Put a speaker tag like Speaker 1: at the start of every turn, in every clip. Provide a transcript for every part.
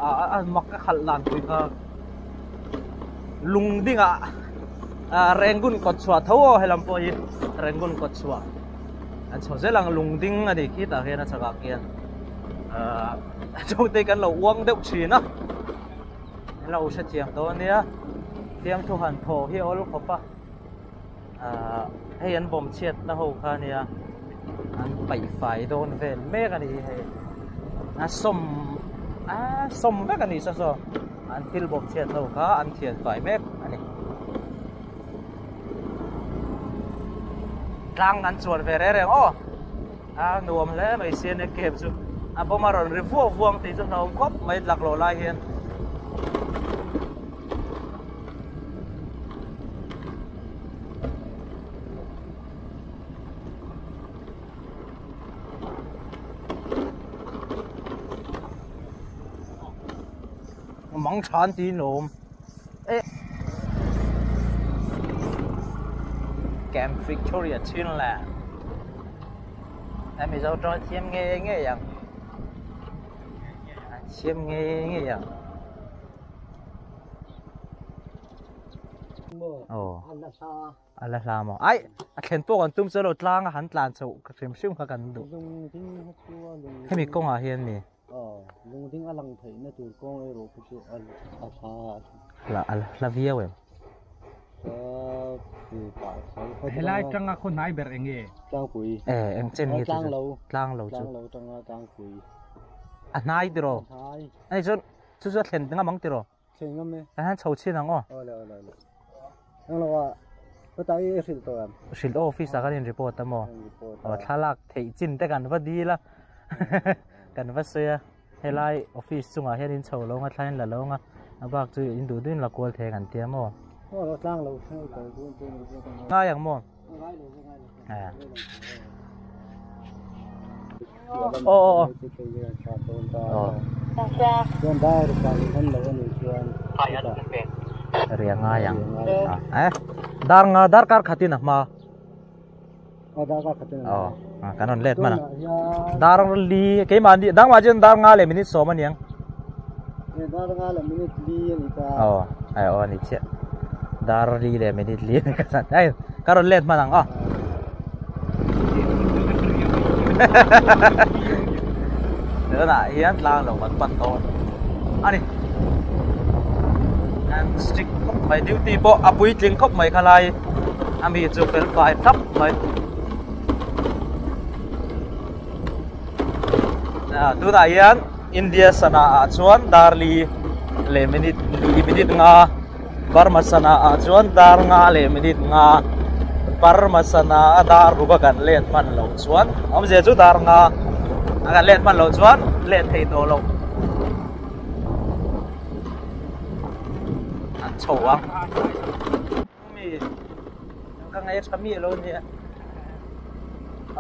Speaker 1: A mak ka khalh dan pui kha lung dingah Rangoon kawt chhuah tho aw helam pawh hi Rangoon kawt chhuah an chho zel ang lung ding a nih khi tah hian a chhakah khian chungte kan lo uang deuh thin a an lo hrethiam dawn nia fiamthu han thaw hi a awl khawp a hei an bawm chhiatna ho kha ania an paih fai dawn vel mek a ni hei a sawm a sawm vek a ni saw saw an thil bawm chhiat ho kha an thian fai mek a ni tlang an chuan ve reng reng aw a nuam hle mai sia cab chu a bawm a rawn ri vuak vuang tih chu hlauhawm khawp mai laklawh lai hian. Mang than ti lawm e Camp Victoria Chinland em Mizo tawng thiam nge nge ang thiam nge nge ang A la hla maw? Ai, a thlen pawh kan tum chu lo tlang a han tlan chhoh ka hrim hrim kha kan duh. Hemi kawngah hian mi?
Speaker 2: Lungding a lang theihna tur kawng erawh khu chu a hla
Speaker 1: a. A hla viau em?
Speaker 3: Helai tanga khaw hnai ber eng nge?
Speaker 2: Tlangpui.
Speaker 1: E, eng chen nge?
Speaker 2: Tlang lo.
Speaker 1: Tlang lo chu.
Speaker 2: Tlang lo tanga tlangpui.
Speaker 1: A hnai tiraw?
Speaker 2: A hnai.
Speaker 1: Ani chuan chu chu a thlen ngam ang tiraw?
Speaker 2: Thlen ngam e.
Speaker 1: Kan han chho chhin ang aw.
Speaker 2: Awle awle awle. Eng lo a patai i hrilh tawh em?
Speaker 1: Hrilh aw office ah kan in report a maw?
Speaker 2: Report a.
Speaker 1: Aw thlalak theih chin te kan va dil a. Kan va sawi a. Helai office chungah hian in chho lo ang a thla in la lo ang a. A bak chu in duh duhin la kual thei kan tia maw?
Speaker 2: Aw lo tlang lo thleng tawh chu chu report ang.
Speaker 1: Ngai ang maw?
Speaker 2: Ngai lo ngai lo.
Speaker 1: Aw aw aw. Ria ngai ang. Eh dar nga dar kar khatin a hma. Aw kan rawn let hman a. Dar li keimah ni dangmah chuan dar nga leh minute sawm a niang.
Speaker 2: Dar nga leh minute li a ni ta.
Speaker 1: Aw ai aw a ni chiah. Dar li leh minute li a ni ka chan. Ai ka rawn let hman ang aw. Tunah hian tlang lo kan pan dawn a ni. An strict khawp mai duty pawh a puitling khawp mai khalai a mi chu fel fai thlap mai. Tunah hian India sana ah chuan dar li leh minute li minute nga Burma sana ah chuan dar nga leh minute nga Burma sana a dar ruk a kan let hman loh chuan awmzia chu dar nga a kan let hman loh chuan let thei tawh loh an chho ang. Mi ka ngaih a tha mi alo nia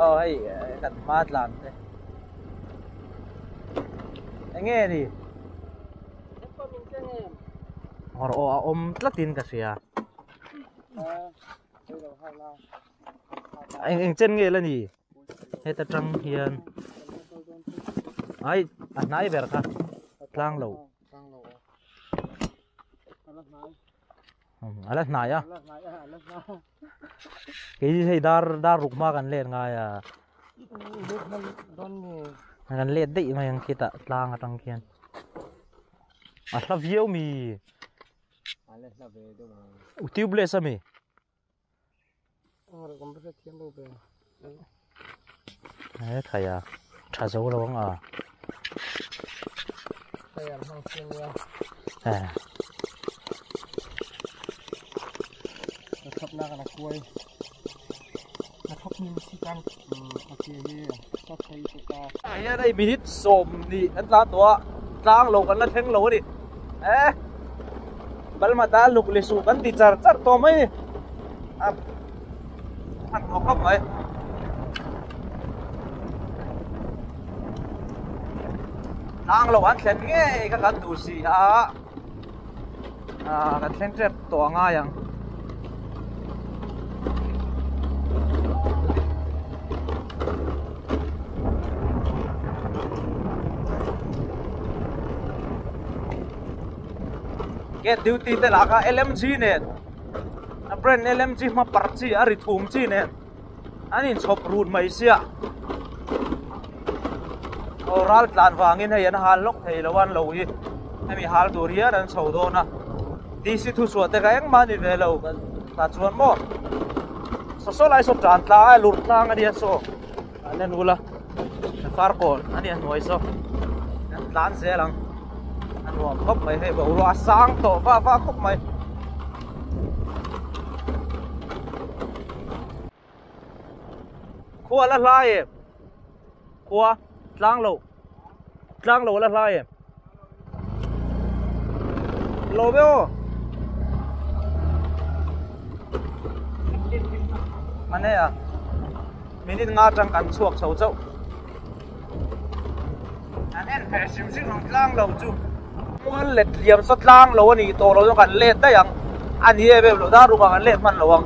Speaker 1: aw hei kan hma tlan te enge ni awr aw a awm tlat in ka hria eng eng chen nge la ni heta tang hian ai a hnai ber kha tlang lo. A la hnai a. Kei hi hei dar dar ruk hma kan let ngai a. Kan let daih mai ang khitah tlang atang khian. A hla viau mi. U tubeless ami. He thai a tha zo lo ang a. Eh. Hian hei minute sawm nih an tlan tawh a tlang lo kan la thleng lo a ni eh Balma ta luk leh suh kan ti char char tawh mai a ni a hmanhmawh khawp mai. Tlang lo an thlen ngei kha kan duh si a ah kan thleng tep tawh a ngai ang. Gate duty te lah kha LMG nen a brand LMG hma parh chi a ri thum chi nen an inchhawp run mai sia aw ral tlan vangin hei an hal lawk thei lo a an lo hi hemi hal tur hian an chho dawn a DC thuchhuah te kha engmah a ni ve lo tah chuan maw saw saw lai saw tan tlang a lur tlang a nia saw an en ula farkawn a nia hnuai saw an tlan zel ang a nuam khawp mai hei boruak a sang tawh vah vah khawp mai. Khua la hlai em? Khua tlang lo. Tlang lo la hlai em? Lo ve aw. Mane a. Minute nga tang kan chhuak chho chauh. An en ve hrim hrim ang tlang lo chu. Mual let liam saw tlang lo a nih tawh lo chuan kan let daih ang. A ni em em lo dar rukah kan let hman lo ang.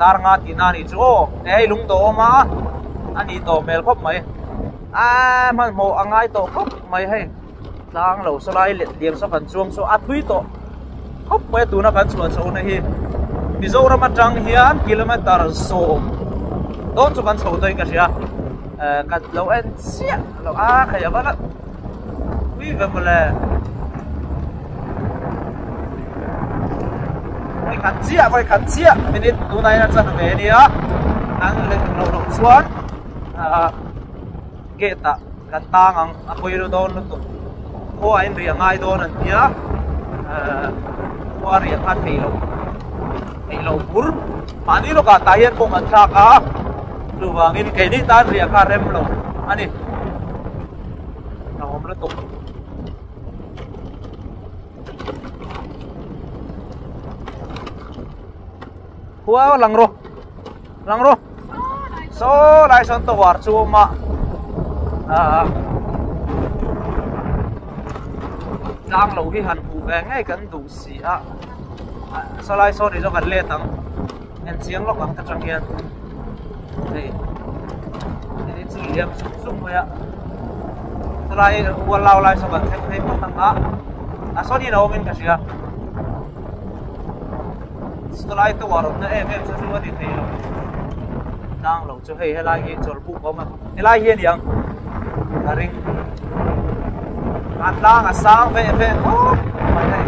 Speaker 1: Dar nga tihna a nih chu aw. He hei lung tawh awm a a nih tawh hmel khawp mai. Aa hmanhmawh a ngai tawh khawp mai hei. Tlang lo saw lai let liam saw kan chuang saw a thui tawh khawp mai a tuna kan chhuah chhohna hi Mizoram atang hian kilometer sawm dawn chu kan chho tawhin ka hria eh ka lo en chiah lo a khai a va la pui ve mawle vawi khat chiah vawi khat chiah minute tunah hian a chan ve ania an let loh loh chuan ah. Gate ah kan tang ang a pawi lu dawn lutuk khua in riah ngai dawn an tia ehh khua riah kha theih loh theih loh bur mahni lawkah tah hian kawng an thlak a chuvangin keini tan riah kha rem lo a ni a awm lutuk. Khua lang rawh lang rawh. Saw lai sawn tower chu a awm a ahh tlang lo hi han hmuh ve ngei kan duh si a saw lai sawn hi chu kan let ang en chiang lawk ang ta tang hian hei hei chu liam zung zung mai a saw lai ual lau lai saw kan thleng phei phawt ang a a sawn hi a awm in ka hria. Saw tower awmna em em chu chu a ni thei lo tlang lo chu hei helai hi chawlhbuk a awm a helai hi a ni ang ka ring a tlang a sang ve ve khawp mai hei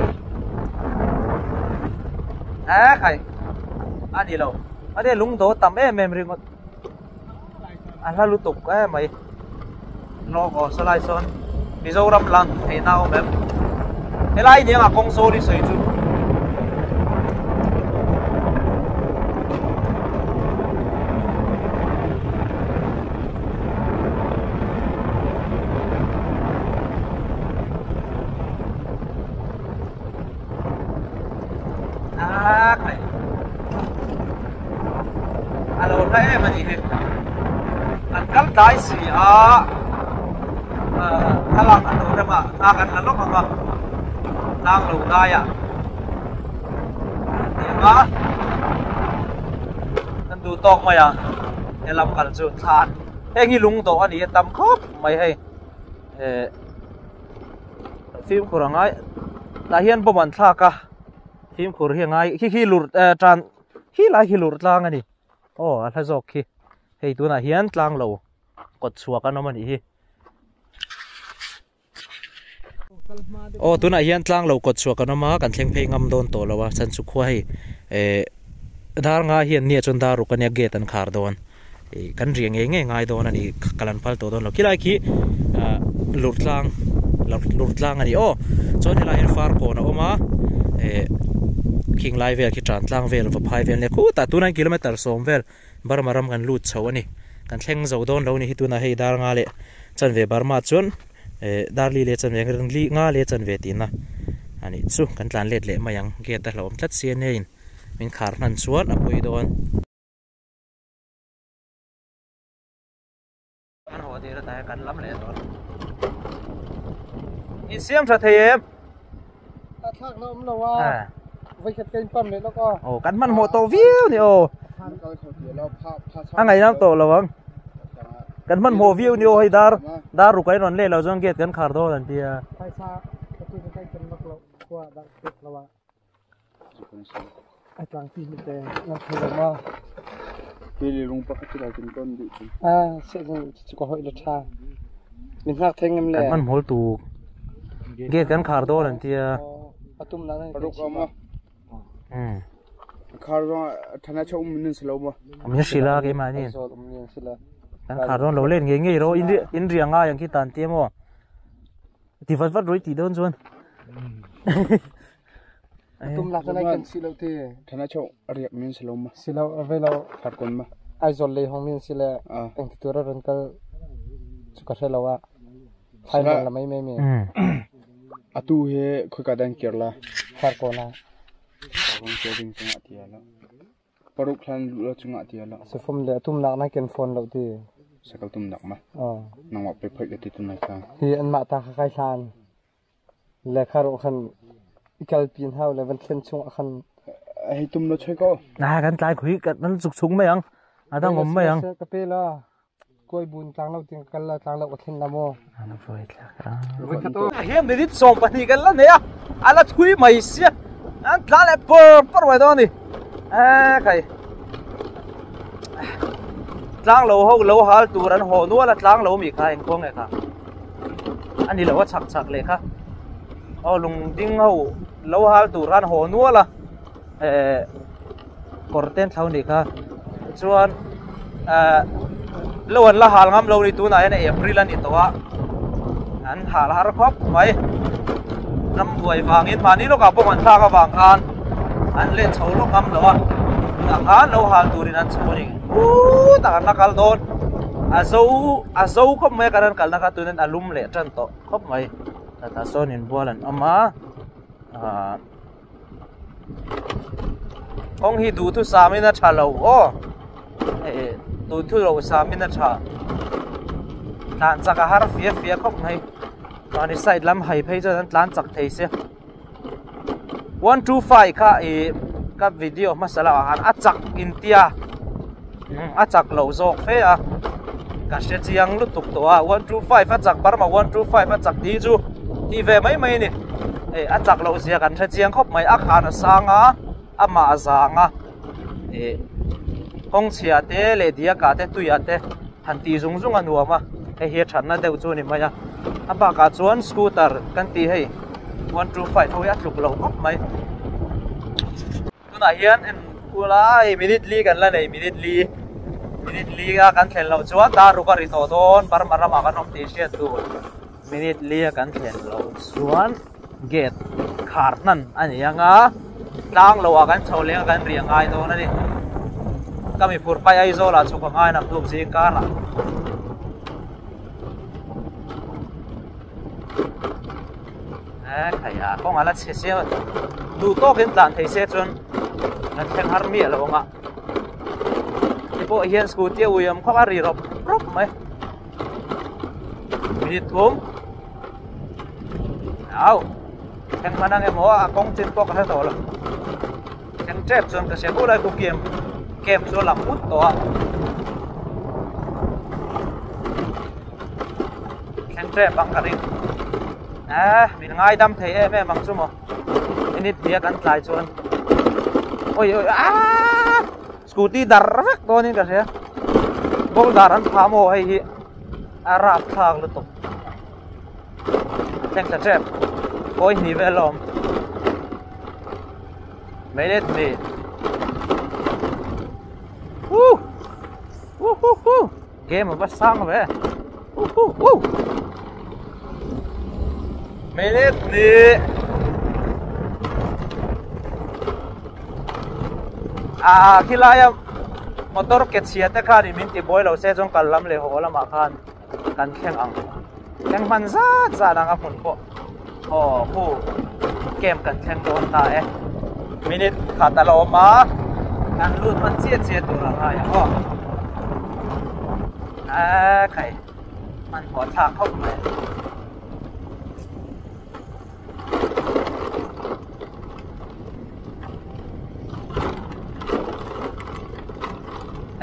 Speaker 1: eh khai a ni lo a ni lungdo tam em em ringawt a hla lutuk em mai lawk aw saw lai sawn Mizoram lang theihna a awm em helai ni anga kawng zawl hi sawi chu ah khai a lo hla em a nih hi an kal tlai si a thlalak an lo rem a thla kan la lawk ang a tlang lo dai ah an ti ang a kan duh tawk mai a helam kal chu thlan heng hi lung dawh a ni a tam khawp mai hei eh fimkhur a ngai tah hian bomb an thlak a fimkhur hi a ngai khi khi lur tan khi lai khi lur tlang a ni aw a hla zawk khi hei tunah hian tlang lo kawt chhuak an awm a nih hi aw tunah hian tlang lo kawt chhuak an awm a kan thleng phei ngam dawn tawh lo a chhan chu khua hei eh dar nga hian nia chuan dar ruk ania gate an khar dawn ih kan riah ngei ngei ngai dawn a ni kal an phal tawh dawn lo khilai khi ah lur tlang lur tlang a ni aw chuan helai hian far kawn a awm a eh khing lai vel khi tan tlang vel va phai vel nia khutah tunah hian kilometer sawm vel Burma ram kan lut chho a ni kan thleng zo dawn lo a ni hi tunah hei dar nga leh chanve Burma chuan eh dar li leh chanve li nga leh chanve tihna a nih chu kan tlan let leh mai ang gate a hlauhawm tlat si a nia in min khar hman chuan a pawi dawn. Kan haw tir ata hian kan lam leh dawn. In siam tha thei em?
Speaker 2: A thlak na awm lo a. Vawikhat ka in pam leh lawk a.
Speaker 1: Aw kan hmanhmawh tawh viau ni aw. A ngaih tawh lo ang. Kan hmanhmawh viau ni aw hei dar dar ruk a in rawn leh lo chuan gate kan khar dawn an tia.
Speaker 2: Phaisa ka tu ka kai ken vak lo.
Speaker 1: Kan hmanhmawh lutuk gate kan khar dawn an tia. Min hrilh a keimahni kan khar dawn lo let ngei ngei rawh in riah ngai ang khi tan tia maw ti vat vat rawih tih dawn chuan.
Speaker 4: Tum lak lai kan si lo ti.
Speaker 5: Thana chau riak min si lo ma.
Speaker 4: Si lo ve lo.
Speaker 5: Thar kon ma.
Speaker 4: Aizawl lei hong min si le eng ti tura ron kal chu ka hre lo a. Thai man la mai mai mi.
Speaker 5: Atu he khoi ka dan kir la.
Speaker 4: Thar kon a.
Speaker 5: Kon ke ding chunga ti ala. Paruk hlan lu la chunga ti ala.
Speaker 4: Se fom le tum nak na ken phone lo ti.
Speaker 5: Sakal tum nak ma. Nang wa pe phai ka ti tum nai ka.
Speaker 4: Hi an ma ta kha kai hlan. Le kha ro khan ikal pin hau le van thlen chung khan.
Speaker 5: Hei tum lo choi ko.
Speaker 1: Na kan tlai khui kan nan chuk chung mai ang. A dang awm mai ang.
Speaker 4: Ka pe la. Koi bun tlang lo ting kal la tlang lo ka thlen la mo.
Speaker 1: Ana voi thlak a. Hian minute 12 kan la nei a. A la thui mai sia. An tla leh pawr pawr mai dawn a ni. E khai. Tlang lo ho lo hal tur an haw nual a tlang lo mi kha engkhaw nge kha. A ni lo a chhak chhak leh kha. Aw lung ding ho lo hal tur khan haw nual a eh kawr ten thlo ni kha chuan eh lo an la hal ngam lo ni tunah hian April a ni tawh a an hal har khawp mai ram buai vangin mahni lawkah pawh an thlak avang khan an let chho lawk ngam lo a tunah khan lo hal turin an chho a ni khutah an la kal dawn a zo a zo khawp mai a kan an kalna kha tunin a lum leh tan tawh khawp mai. Tah sawn inbual an awm a ahh kawng hi duhthu samin a tha lo aw eh duhthu lo samin a tha tlan chak a har fia fia khawp mai mahni side lam hai phei chuan an tlan chak thei sia 125 kha ih ka video hmasa lamah khan a chak intia a chak loh zawk fe a ka hre chiang lutuk tawh a 125 a chak Burma 125 a chak tih chu tih ve mai mai a ni hei a chak loh zia kan hre chiang khawp mai a khan a sang a amah a zang a ih kawng chhia te leh diakah te tuiah te han tih zung zung a nuam a hei hi a thatna deuh chu a ni mai a a bakah chuan scooter kan tih hei 125 ho hi a tluk loh khawp mai. Tunah hian en ula hei minute li kan la nei minute li minute li a kan thlen loh chuan dar ruk a ri tawh dawn Burma ramah kan awm tih hriat tur minute li a kan thlen loh chuan gate khar hnan a ni ang a tlang loh ah kan chho leng a kan ri a ngai dawn a ni ka mi phur pai Aizawl ah chhuk a ngai nak tuk zing karah. Khai a kawng a la chhe sia duh tawkin tlan thei se chuan kan thleng har miah lo ang a ti pawh hian scooty a ui awm khawp a ri rawp rawp mai minute thum au thleng hman ang emaw a kawng chin pawh ka hre tawh lo thleng tep chuan ka hria bulai khu camp camp chu a lang ut tawh a thleng tep ang ka ring. Eh, min ngaidam thei em em ang chu maw. Minute hnih a kan tlai chuan. Oi oi aaa! Scooty dar vek dawnin ka hria. Boulder an phah maw hei hi a rapthlak lutuk. Thleng thla tep. Kawi hnih vel a awm. Minute hnih. Woo! Woo hoo hoo! Game a va sang ve. Minute ni a khilaia motor ke chhia te khan in min ti buai lo se chuan kal lam leh haw lamah khan kan thleng ang thleng hman zat zat ang a hmun pawh aw khu camp kan thleng dawn ta e minute khat a la awm a kan lut hman chiah chiah tur a ngai ang aw a khai hmanhmawh thlak khawp mai.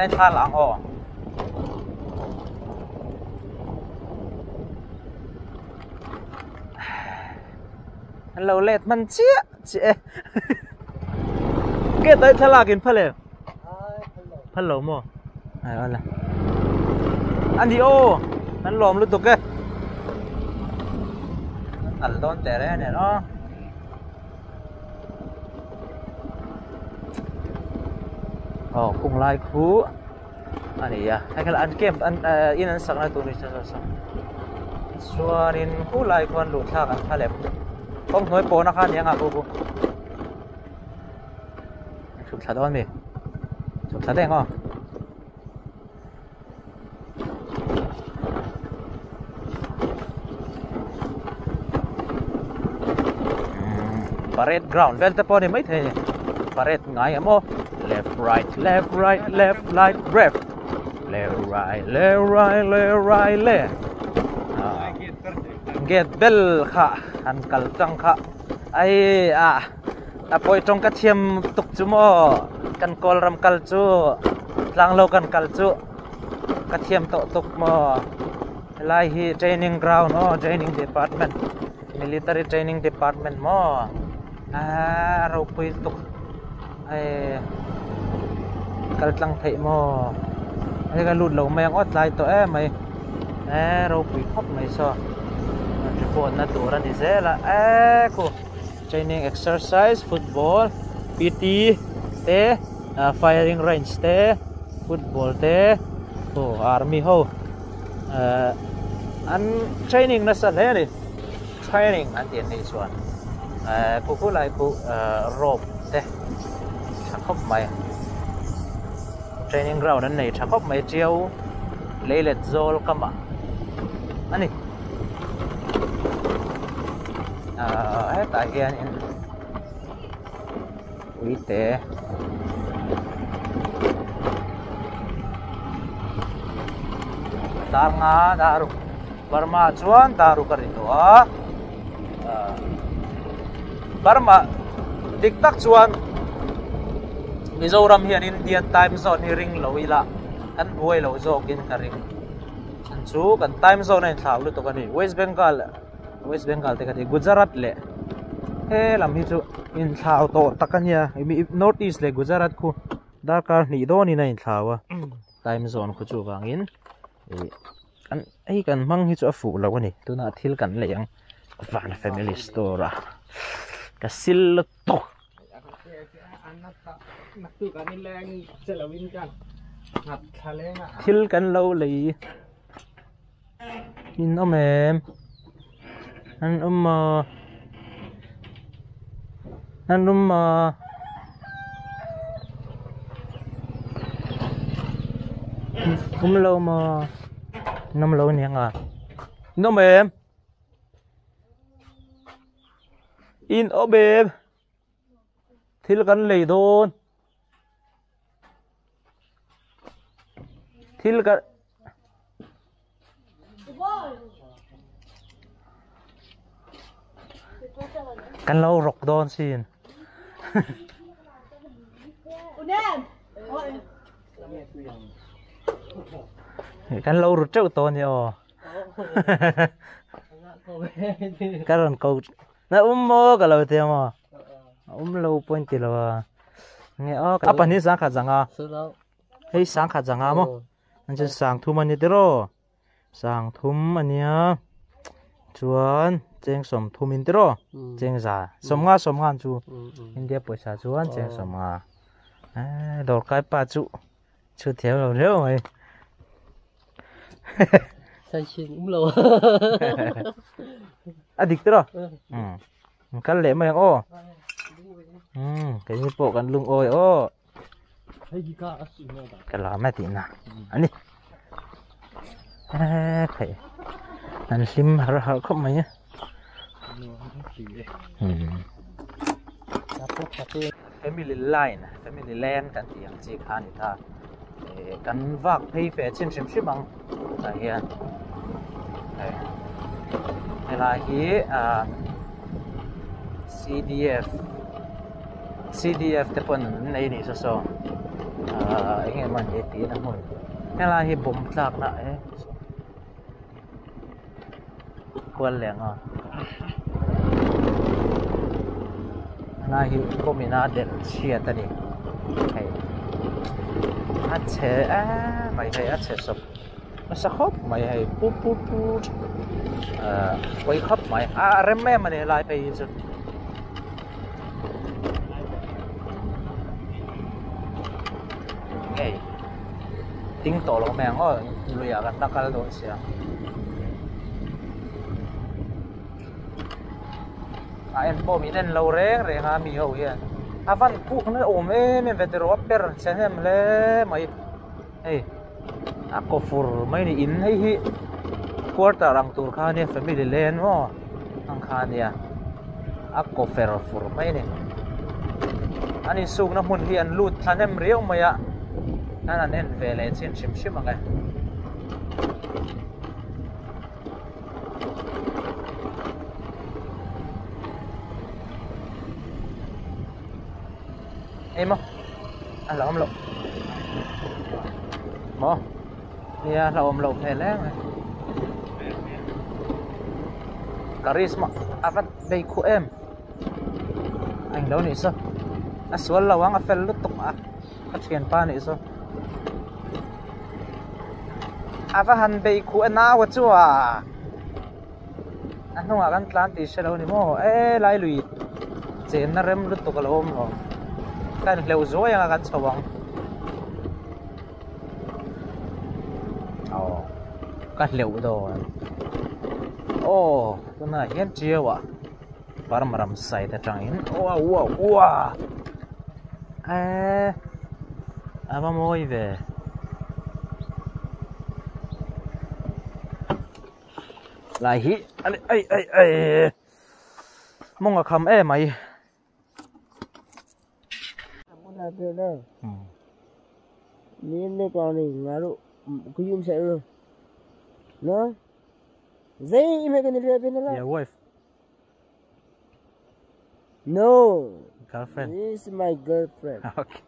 Speaker 1: Hei thla lang aw. An lo let hman chiah chiah e. Gate ah thlalak in phal em? Phal lo maw? Ai awle. Ani aw, an lawm lutuk e. An nal dawn teh reng nen aw. Aw khung lai khu a ni a hei kha an camp an eh in an sakna tur ni sa sa chuanin khulai khuan luh thlak an tha lem kawng hnuai pawhna kha a ni ang a khu khu chhuk thla dawn mi chhuk thla daih ang aw. Parade ground vel te pawh a ni maithei a ni parade ngai em aw left right left right left right left left right left right left right left ah gate bel kha an kal tlang kha ai ah a pawi tawng ka thiam tuk chu maw kan kawl ram kal chu tlang lo kan kal chu ka thiam tawh tuk maw helai hi training ground aw training department military training department maw aa ropui tuk hei kal tlang theih maw hei ka lut lo mai ang aw tlai tawh em mai eee ropui khawp mai saw report na tur a ni zel a eee khu. Training exercise football PT te firing range te football te aw army ho ehh an training nasa hle a ni training an tih an nih chuan ehh khu khu lai khu ehh rope te tha khawp mai training ground an nei tha khawp mai tiau leilet zawl kamah a ni. Ahh hetah hianin uite dar nga dar Burma chuan dar ruk a ri tawh a ahh Burma dik tak chuan Mizoram hian Indian time zone hi ring lo ila kan buai lo zawkin ka ring chu kan time zone a inthlau lutuk a ni West Bengal. West Bengal te ka ti Gujarat leh he lam hi chu inthlau tawh tak a nia North East leh Gujarat khu darkar hnih dawnin a inthlau a time zone khu chuvangin ih an hei kan hmang hi chu a fuh lo a ni tunah thil kan lei ang van family store a ka sil lutuk. Thil kan lo lei. In awm em an awm maw an awm maw awm lo maw an awm lo a ni ang a in awm em in awm em thil kan lei dawn. Thil ka kan lo rawk dawn sin kan lo ru teuh tawh a ni aw ka rawn ko na um maw ka lo tia maw a um lo pawh in ti lo a. Nge aw a pahnih sang khat zanga hei sang khat zanga maw an chuan sang thum a ni tiraw sang thum a nia chuan cheng sawm thum in tiraw cheng za sawmnga sawmnga an chu India pawisa chuan cheng sawmnga eh dawrkai pa chu chhut thiam lo hleuh mai a dik tiraw Kal leh mai ang aw. Umm keini pawh kan lungawi aw. Ka lam a tihna a ni. Eee thei an hlim har har khawp mai a. Umm family line family land kan tih ang chi kha a ni ta. Ehh kan vak phei ve chin hrim hrim ang tah hian hei helai hi ahh C_D_F C_D_F te pawn an nei anih chu saw ahh eng nge maw an tih tih na hmun helai hi bawm tlak na eh kual leh ang a. Helai hi bomb in a delh chhiat a ni hei a chhe em mai hei a chhe sawp nasa khawp mai hei pu pu pu ahh pawi khawp mai a rem em a ni helai phei hi chu. Hei ding tawh lo mai ang aw luiah kan la kal dawn sia. A en pawh min en lo reng reng a mi ho hian a van puk na awm em em ve tiraw a per che hnem hle mai hei a kaw fur mai a ni in hei hi quarter ang tur kha ania family land maw ang kha ania a kaw fer fur mai a ni an insukna hmun hi an lut thahnem riau mai a an han en ve leh chin hrim hrim ang e. Emaw a hlauhawm loh maw nia a hlauhawm loh hmel em mai karizma a va bei khuh em a englo nih saw a sual lo ang a fel lutuk a. Ka thianpa nih chu a va han bei khuh a nau a chu a a hnungah kan tlan tih hre lo ni maw e lai lui chenna rem lutuk a lo awm lo ka inhleuh zuai anga kan chho ang aw ka hleuh dawn aw tunah hian tiau ah. Burma ram side atangin uau uau uah eee a va mawi ve lai hi ai ai ai mawng a kham em mai. Your wife.
Speaker 6: No.
Speaker 1: Girlfriend.
Speaker 6: This is my girlfriend.
Speaker 1: Okay.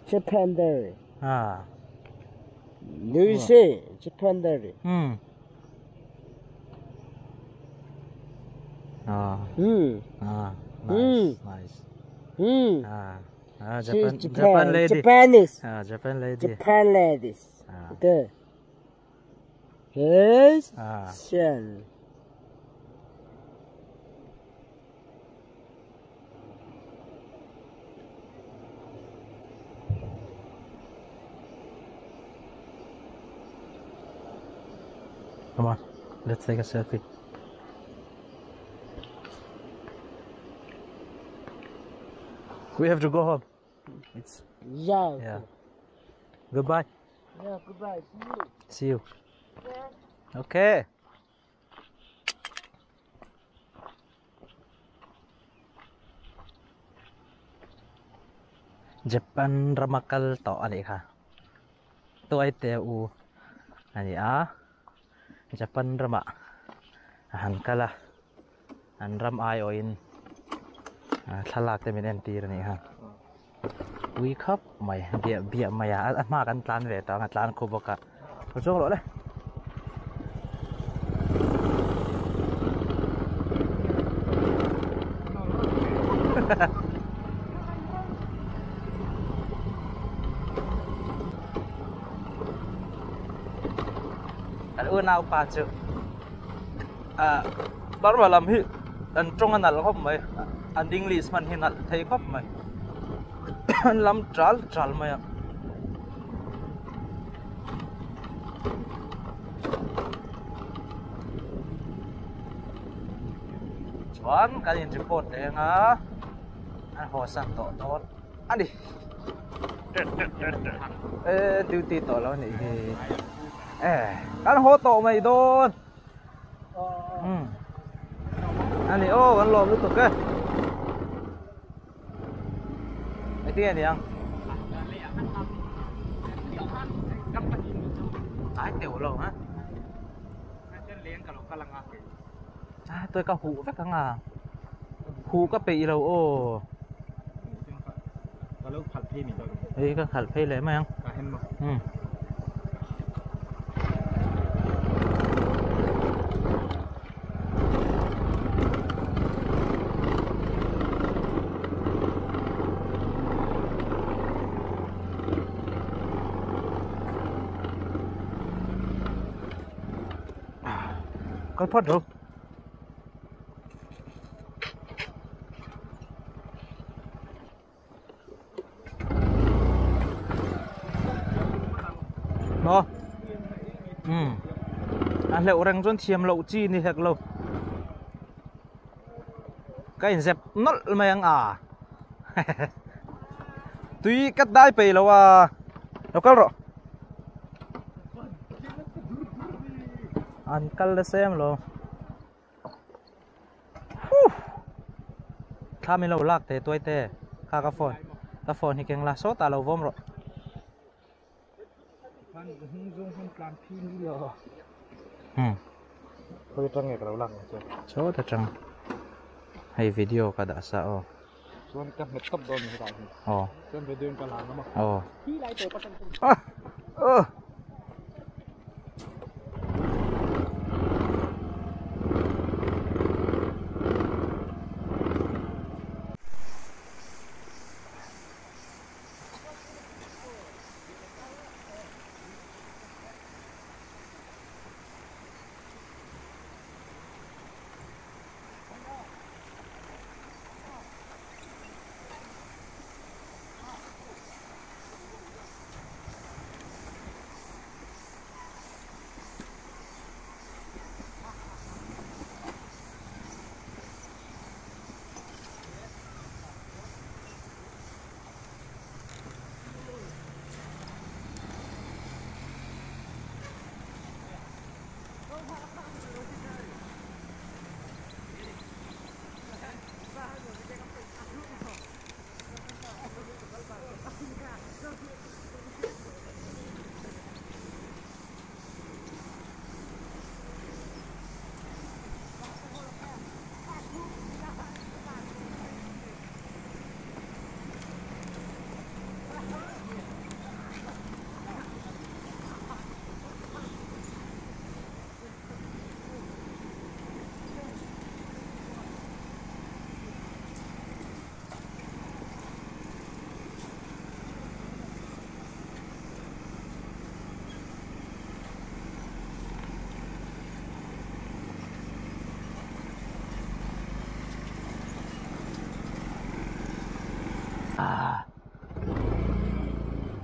Speaker 6: Japan dairy.
Speaker 1: Ah.
Speaker 6: Do you see Japan dairy?
Speaker 1: Hmm. Ah.
Speaker 6: Hmm.
Speaker 1: Ah. Nice. Nice.
Speaker 6: Hmm.
Speaker 1: Ah. Ah,
Speaker 6: She's
Speaker 1: Japan,
Speaker 6: Japan,
Speaker 1: Japan lady.
Speaker 6: Japanese.
Speaker 1: Ah, Japan lady.
Speaker 6: Japan ladies.
Speaker 1: Ah.
Speaker 6: Okay. Here's
Speaker 1: Ah.
Speaker 6: Shen.
Speaker 1: Come on, let's take a selfie. We have to go home. It's
Speaker 6: Yeah.
Speaker 1: yeah. Goodbye.
Speaker 6: Yeah, goodbye. See you.
Speaker 1: See you. Okay. Japan rama kal tawh a nih kha tuai te u a ni a Japan ramah a han kal a an ram aiawhin thlalak te min entir a nih kha. Ui khawp mai biah biah mai a a hma kan tlan ve tawh ang a tlan khu bawk a thu chuang rawh le. Kan unau pa chu ah Burma lam hi an tawng a nalh khawp mai an English hman hi nalh thei khawp mai an lam tal tal mai a. Chuan kan in report leh ang a an haw san tawh dawn a ni e duty tawh lo a nih hi e kan haw tawh mai dawn. Um ani aw kan lawm lutuk e engtin nge niang ai teuh lo ha a tôi ka huh vek ang a huh ka peih lo aw hei ka khalh phei leh mai ang um. Kal phawt rawh. Maw? Umm. A hleuh reng chuan thiam loh chi ni hek lo. Ka inzep nawlh mai ang a. Tui ka dai peih lo a. Lo kal rawh. An kal nasa em lo. Thla min lo lak teh tuai te. Kha ka phone. Ka phone hi keng la sawtah lo vawm rawh. Sawt atang hei video ka dah sa aw.
Speaker 5: Chuan ka hmet tawp dawn ni hetah hian.
Speaker 1: Aw.
Speaker 5: Chuan video in ka la ngam a.
Speaker 1: Aw. Ah!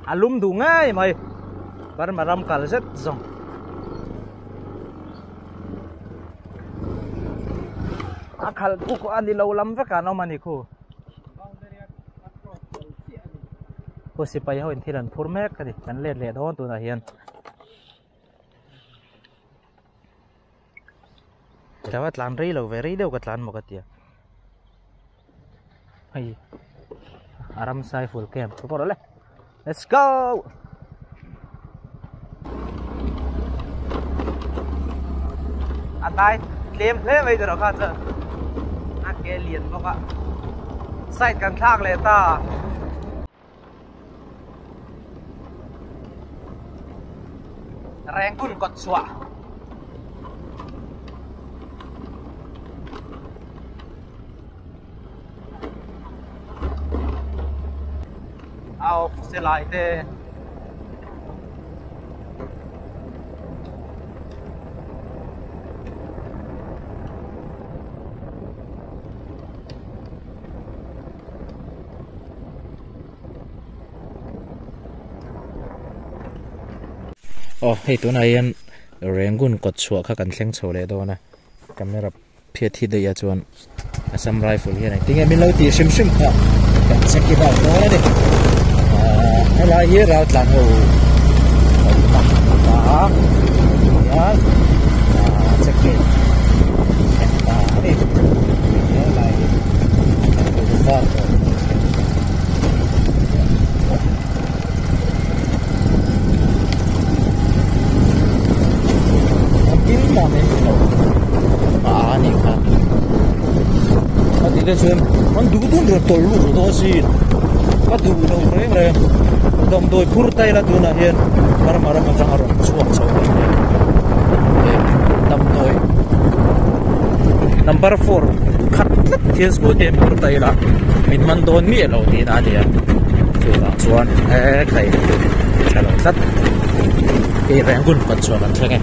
Speaker 1: A lum duh ngei mai Burma ram kal zet zawng. A khalh khu a ni lo lam vek an awm a ni khu. Khu sipai ho in thil an phur mek a ni kan let leh dawn tunah hian. Ka va tlan rei lo ve rei deuh ka tlan maw ka tia. Hei a ramsai full camp ka pawh rawh le. Let's go. A dai tlem hle mai tur kha chu a ke lian bawk a side kan thlak leh ta. Rengkun kawt chhuah. Au silai te. Aw hei tunah hian Rangoon kawt chhuah kha kan thleng chho leh dawn a camera phiat hi daih a chuan Assam rifle hian engtin nge min lo tih hrim hrim kha kan check it out dawn a ni ahh helai hi raltlan ho awmna a ni ta a hian ahh check in ta a ni helai hi var tawh. A nih kha a tih te chuan an duh dun rawn tawlh lut dawn sin ka duh lo reng reng damdawi phur ta ila tunah hian Burma ram atanga rawn chhuak chho dawn nia damdawi number 4 khat tlat hian scooty an phur ta ila min man dawn miah lo tihna a ni a chuvang chuan he khai tha lo tlat hei Rangoon kawt chhuah kan thleng e.